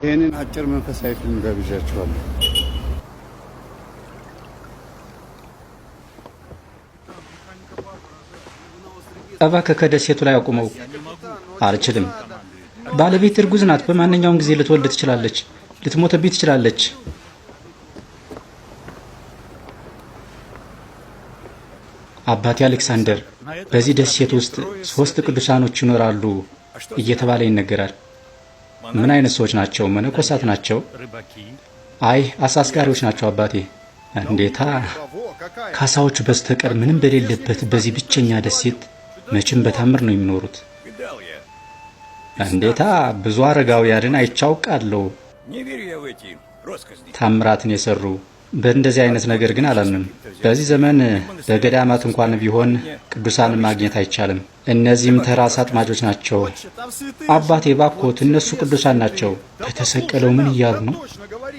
ይህንን አጭር መንፈሳዊ ፊልም ጋብዣችኋለሁ። እባክህ ከደሴቱ ላይ አቁመው። አልችልም። ባለቤት እርጉዝ ናት። በማንኛውም ጊዜ ልትወልድ ትችላለች። ልትሞትብኝ ትችላለች። አባቴ አሌክሳንደር፣ በዚህ ደሴት ውስጥ ሶስት ቅዱሳኖች ይኖራሉ እየተባለ ይነገራል። ምን አይነት ሰዎች ናቸው? መነኮሳት ናቸው? አይ፣ አሳ አስጋሪዎች ናቸው አባቴ። እንዴታ! ከዓሣዎቹ በስተቀር ምንም በሌለበት በዚህ ብቸኛ ደሴት መቼም በታምር ነው የሚኖሩት። እንዴታ! ብዙ አረጋውያንን አይቻውቃለሁ ታምራትን የሰሩ። በእንደዚህ አይነት ነገር ግን አላምንም። በዚህ ዘመን በገዳማት እንኳን ቢሆን ቅዱሳንን ማግኘት አይቻልም። እነዚህም ተራ ዓሣ አጥማጆች ናቸው። አባቴ ባኮት፣ እነሱ ቅዱሳን ናቸው። በተሰቀለው ምን እያሉ ነው?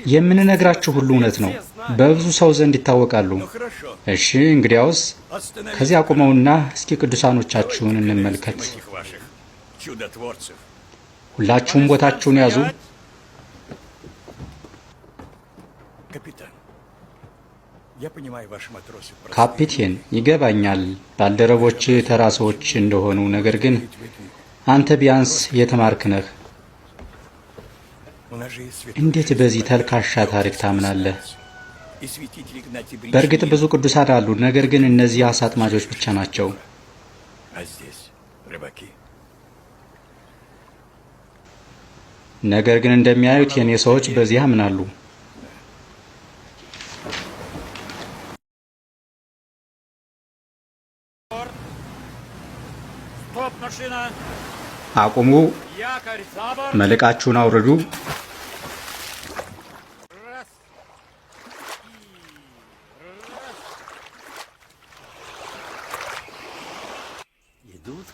የምንነግራችሁ ሁሉ እውነት ነው። በብዙ ሰው ዘንድ ይታወቃሉ። እሺ እንግዲያውስ ከዚህ አቁመውና እስኪ ቅዱሳኖቻችሁን እንመልከት። ሁላችሁም ቦታችሁን ያዙ። ካፒቴን፣ ይገባኛል ባልደረቦች ተራ ሰዎች እንደሆኑ፣ ነገር ግን አንተ ቢያንስ የተማርክ ነህ። እንዴት በዚህ ተልካሻ ታሪክ ታምናለህ? በእርግጥ ብዙ ቅዱሳን አሉ፣ ነገር ግን እነዚህ ዓሣ አጥማጆች ብቻ ናቸው። ነገር ግን እንደሚያዩት የእኔ ሰዎች በዚህ ያምናሉ። አቁሙ! መልቃችሁን አውርዱ።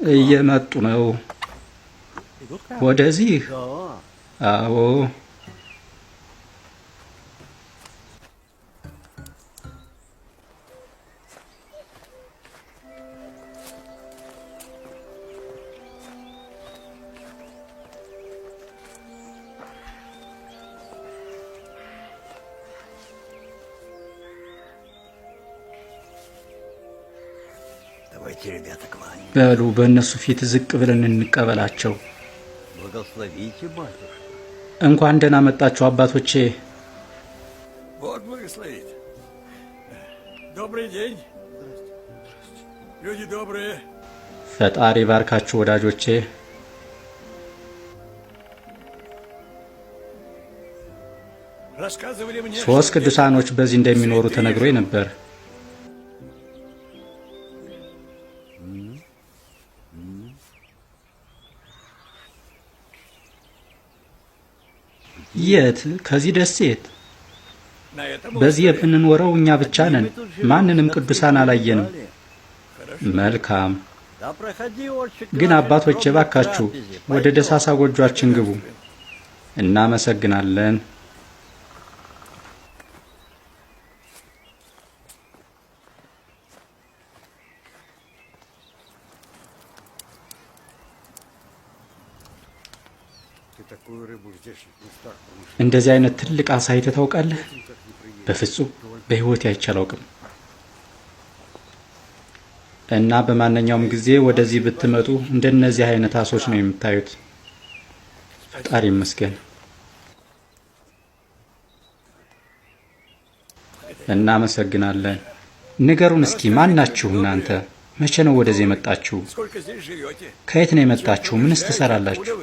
እየመጡ ነው። ወደዚህ። አዎ። በሉ በእነሱ ፊት ዝቅ ብለን እንቀበላቸው። እንኳን ደህና መጣችሁ አባቶቼ። ፈጣሪ ባርካችሁ ወዳጆቼ። ሶስት ቅዱሳኖች በዚህ እንደሚኖሩ ተነግሮኝ ነበር። የት? ከዚህ ደሴት። በዚህ የምንኖረው እኛ ብቻ ነን። ማንንም ቅዱሳን አላየንም። መልካም። ግን አባቶቼ ባካችሁ ወደ ደሳሳ ጎጇችን ግቡ። እናመሰግናለን። እንደዚህ አይነት ትልቅ አሳ አይተህ ታውቃለህ? በፍጹም በሕይወቴ አይቼ አላውቅም። እና በማንኛውም ጊዜ ወደዚህ ብትመጡ እንደነዚህ አይነት አሶች ነው የምታዩት። ፈጣሪ ይመስገን። እናመሰግናለን። ንገሩን እስኪ ማን ናችሁ እናንተ? መቼ ነው ወደዚህ የመጣችሁ? ከየት ነው የመጣችሁ? ምንስ ትሰራላችሁ?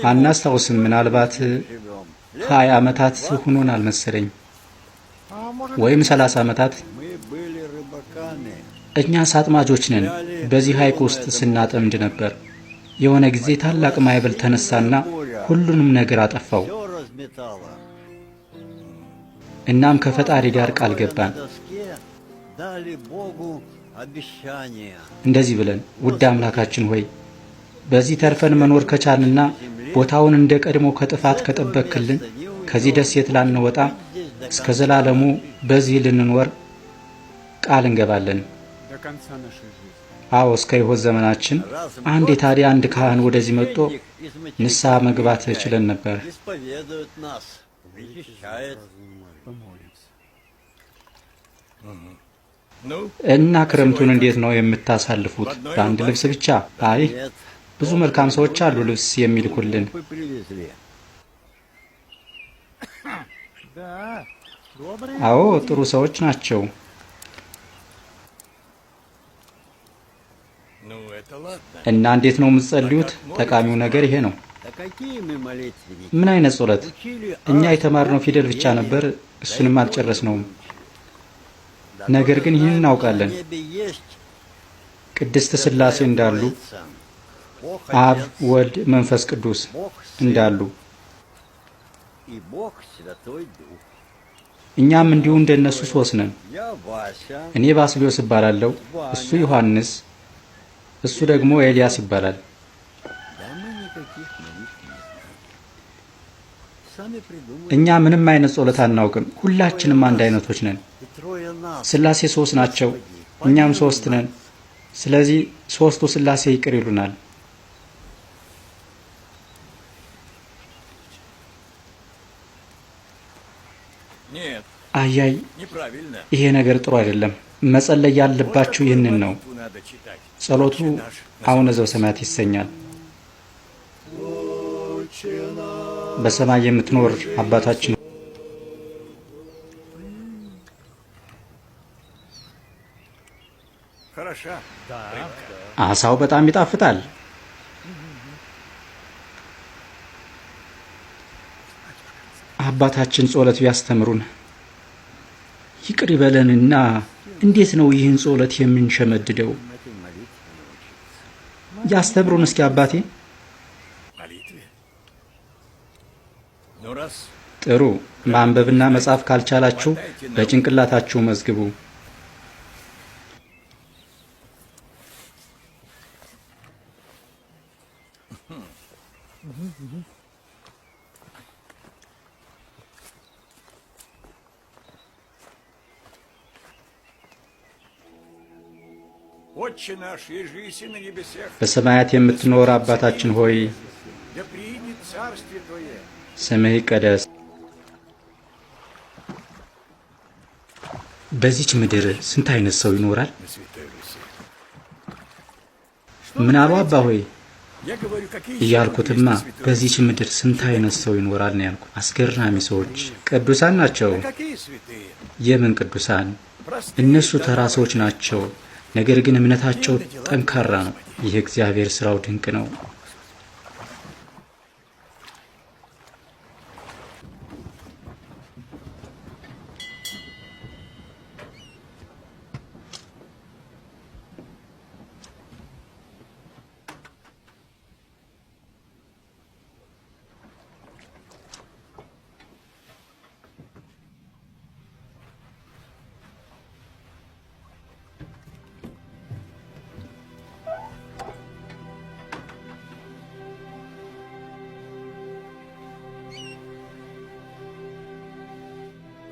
አናስታውስም። ምናልባት 20 ዓመታት ሆኖናል መሰለኝ፣ ወይም 30 ዓመታት። እኛ ዓሣ አጥማጆች ነን። በዚህ ሐይቅ ውስጥ ስናጠምድ ነበር። የሆነ ጊዜ ታላቅ ማዕበል ተነሳና ሁሉንም ነገር አጠፋው። እናም ከፈጣሪ ጋር ቃል ገባን እንደዚህ ብለን፣ ውድ አምላካችን ሆይ በዚህ ተርፈን መኖር ከቻልንና ቦታውን እንደ ቀድሞ ከጥፋት ከጠበክልን ከዚህ ደሴት ላንወጣ እስከ ዘላለሙ በዚህ ልንኖር ቃል እንገባለን። አዎ፣ እስከ ሕይወት ዘመናችን። አንዴ ታዲያ አንድ ካህን ወደዚህ መጥቶ ንስሐ መግባት ችለን ነበር። Исповедует нас, причащает. Ну, እና ክረምቱን እንዴት ነው የምታሳልፉት? በአንድ ልብስ ብቻ? አይ Нет, ብዙ መልካም ሰዎች አሉ ልብስ የሚልኩልን። вы привезли. አዎ፣ ጥሩ ሰዎች ናቸው። ну это ладно. እና እንዴት ነው የምትጸልዩት? ጠቃሚው ነገር ይሄ ነው። Да какие мы молитвенники? ምን አይነት ጸሎት? Учили እኛ азбуку የተማርነው ፊደል ብቻ пения. ነበር፣ እሱንም አልጨረስነውም። Да ነገር тоже ግን ይህን знаем, እናውቃለን፣ на небе есть ቅድስት ሥላሴ Святая እንዳሉ፣ Троица. Бог አብ፣ Отец, ወልድ፣ መንፈስ ቅዱስ Бог Сын እንዳሉ и Бог Святой Дух. እኛም እንዲሁ እንደነሱ ሶስት ነን። Я Вася, እኔ ባስልዮስ እባላለሁ፣ እሱ ዮሐንስ፣ እሱ ደግሞ ኤልያስ ይባላል። да мы никаких молитв не знаем. Сами придумали. እኛ ምንም አይነት ጸሎት አናውቅም። ሁላችንም አንድ አይነቶች ነን። И трое нас. ሥላሴ ሶስት ናቸው፣ እኛም ሶስት ነን። ስለዚህ ሶስቱ ሥላሴ ይቅር ይሉናል። Нет, አያይ неправильно. ይሄ ነገር ጥሩ አይደለም። መጸለይ Вот ያለባችሁ такую ይህንን ነው። молитву надо читать. ጸሎቱ Отче наш на አቡነ ዘበሰማያት ይሰኛል። በሰማይ የምትኖር አባታችን Хороша. Рыбка. አሳው በጣም ይጣፍጣል። አባታችን ጸሎት ቢያስተምሩን ይቅር ይበለንና እንዴት ነው ይህን ጸሎት የምንሸመድደው? Этой молитве научиться. ያስተምሩን እስኪ አባቴ። Молитве? Ну раз ጥሩ። ማንበብና መጻፍ ካልቻላችሁ በጭንቅላታችሁ መዝግቡ። Отче наш, еже еси на небесех, በሰማያት የምትኖር አባታችን ሆይ да приидет царствие Твое, ስምህ ይቀደስ። በዚች ምድር ስንት አይነት ሰው ይኖራል? на Святой Руси. ምን አሉ አባ ሆይ Я говорю, какие еще люди есть እያልኩትማ на Святой በዚች ምድር ስንት አይነት ሰው ይኖራል ነው ያልኩት። አስገራሚ ሰዎች ቅዱሳን ናቸው። Руси? Да какие святые? የምን ቅዱሳን? Простые, እነሱ ተራ добрые. ሰዎች ናቸው። ነገር ግን እምነታቸው ጠንካራ ነው። ይህ እግዚአብሔር ስራው ድንቅ ነው።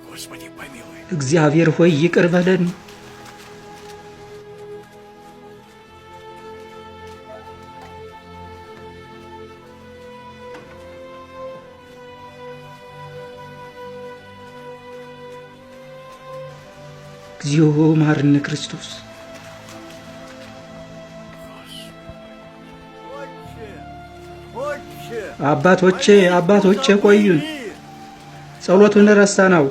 Господи, помилуй. እግዚአብሔር ሆይ ይቅር በለን። እግዚኦ መሐረነ ክርስቶስ። Отче! Отче! አባቶቼ አባቶቼ ቆዩን፣ ጸሎቱን ረሳ ነው።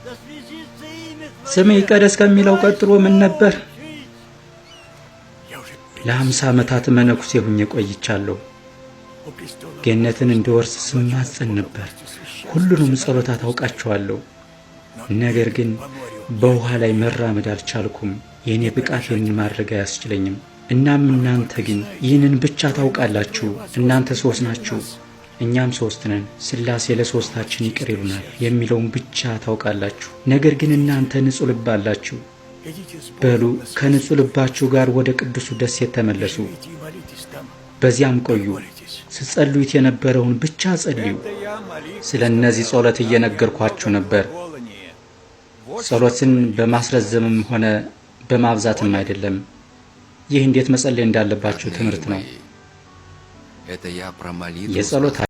Да святится имя Твое! ስምህ ይቀደስ ከሚለው ቀጥሎ ምን ነበር? Я уже ለ50 ዓመታት መነኩሴ ሁኜ ቆይቻለሁ። у престола ገነትን እንድወርስ ስማጸን ነበር። ሁሉንም ጸሎታት አውቃቸዋለሁ። ነገር ግን በውሃ ላይ መራመድ አልቻልኩም። የእኔ ብቃት ይህንን ማድረግ አያስችለኝም። እናም እናንተ ግን ይህንን ብቻ ታውቃላችሁ። እናንተ ሶስት ናችሁ፣ እኛም ሶስት ነን። ሥላሴ ለሶስታችን ይቅር ይሉናል የሚለውን ብቻ ታውቃላችሁ። ነገር ግን እናንተ ንጹሕ ልብ አላችሁ። Идите с በሉ Богом на ከንጹሕ ልባችሁ ጋር ወደ ቅዱሱ ደሴት ተመለሱ፣ Живите и молитесь там. በዚያም ቆዩ። Молитесь. ስትጸልዩት የነበረውን ብቻ ጸልዩ። Это я молитву ስለ እነዚህ ጸሎት እየነገርኳችሁ ነበር። Волоне. Вот ጸሎትን በማስረዘምም ሆነ በማብዛትም አይደለም። ይህ እንዴት መጸለይ እንዳለባችሁ Родные ትምህርት ነው። мои, это я про молитву የጸሎት